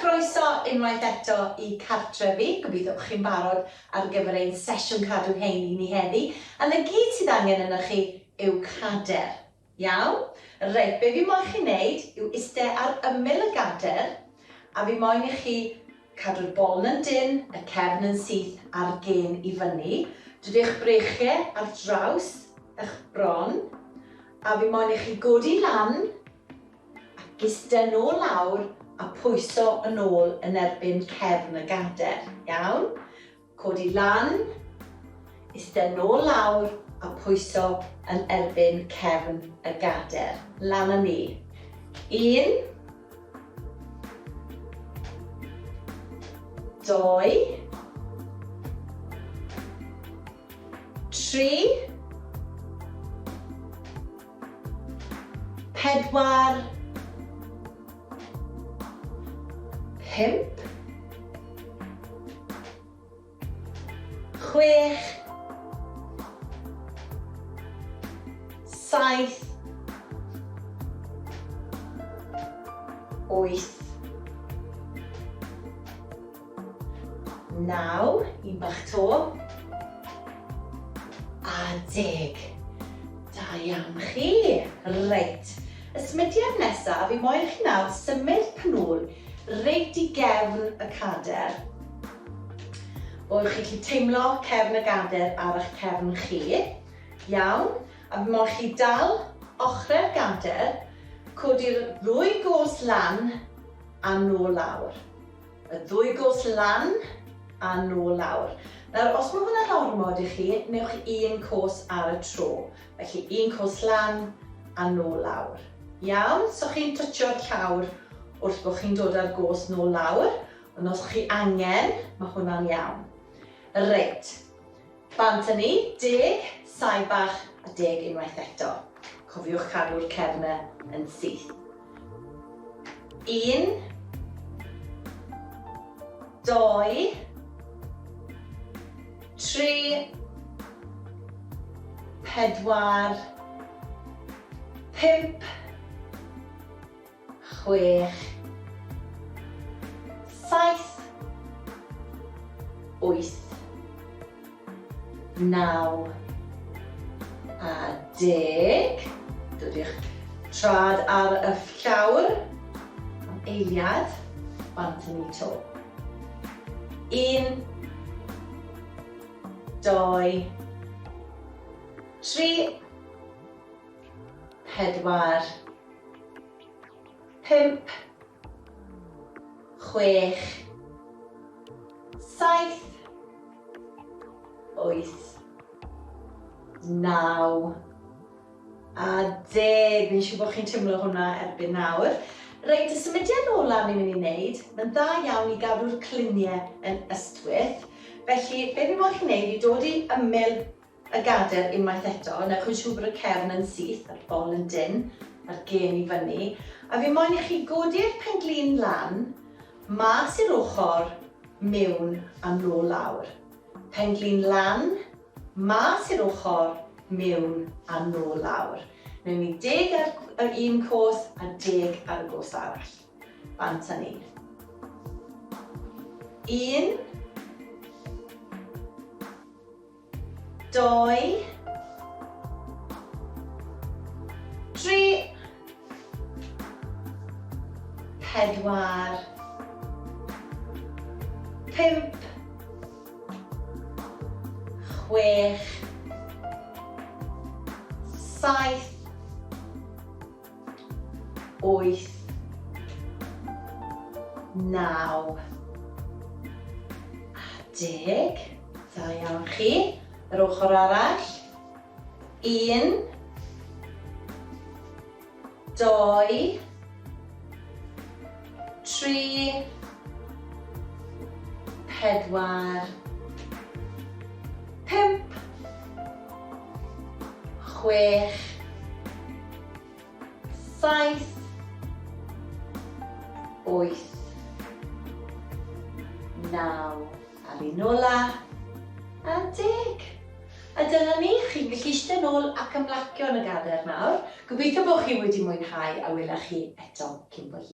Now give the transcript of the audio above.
croeso unwaith eto i Cartrefi. Gobeithio bod chi'n barod ar gyfer ein sesiwn cadw heini ni heddi. A 'na gyd sydd angen arnoch chi yw cader. Iawn? Reit, be fi moyn chi wneud yw iste ar ymyl y gader, a fi moyn i chi cadw'r boln yn dynn, y cefn yn syth a'r gên i fyny. Dod eich breichiau ar draws eich bron, a fi moyn i chi godi lan a giste nôl lawr a pwyso yn ôl yn erbyn cefn y gader. Iawn? Codi lan, iste nôl lawr a pwyso yn erbyn cefn y gader. Lan â ni. Un, doi, tri, pedwar, pump, chwech, saith, wyth, 9, un bach 'to, a deg. Da iawn chi. Reit, y symudiad nesaf, fi moyn chi nawr symud pen-ôl reit i gefn y cader. Bod chi'n gallu teimlo cefn y gader ar eich cefn chi. Iawn, a fi moyn chi dal ochrau'r gader, codi'r ddwy goes lan a nôl lawr. Y ddwy goes lan a nôl lawr. Nawr, os mae hwnna'n ormod i chi, newch un cos ar y tro. Felly, un cos lan a nôl lawr. Iawn? So chi'n twtsio'r llawr wrth bod chi'n dod â'r gos nôl lawr, ond os chi angen, mae hwnna'n iawn. Reit. Bant â ni, deg, saib bach a deg unwaith eto. Cofiwch cadw'r cefnau yn syth. Un, doi, tri, pedwar, pump, chwech, saith, wyth, naw a deg. Dod i'ch trad ar y llawr am eiliad, bant yn ni to. Un, doi, tri, pedwar, pump, chwech, saith, wyth, naw, a deg. Fi'n siŵr bod chi'n teimlo hwnna erbyn nawr. Reit, y symudiad ola ni'n mynd i wneud, mae'n dda iawn i gadw'r cluniau yn ystwyth. Felly, be fi moyn chi wneud yw dod i ymyl y gader unwaith eto, newch yn siŵr bod y cefn yn syth a'r bol yn dynn a'r gên i fyny. A fi moyn i chi godi'r pen-glin lan, mas i'r ochr, miwn a nôl lawr. Pen-glin lan, mas i'r ochr, miwn a nôl lawr. Newn ni deg ar yr un cos a deg ar y gos arall. Bant â ni. Un, doi, tri, pedwar, pump, chwech, saith, wyth, naw, a deg. Da iawn chi. Yr ochr arall. Un, doi, tri, pedwar, pump, chwech, saith, wyth, naw, a'r un ola, a deg. A dyna ni, chi'n gallu eistedd nôl ac ymlacio yn y gadair nawr. Gobeithio bod chi wedi mwynhau a wela chi eto cyn bo hir.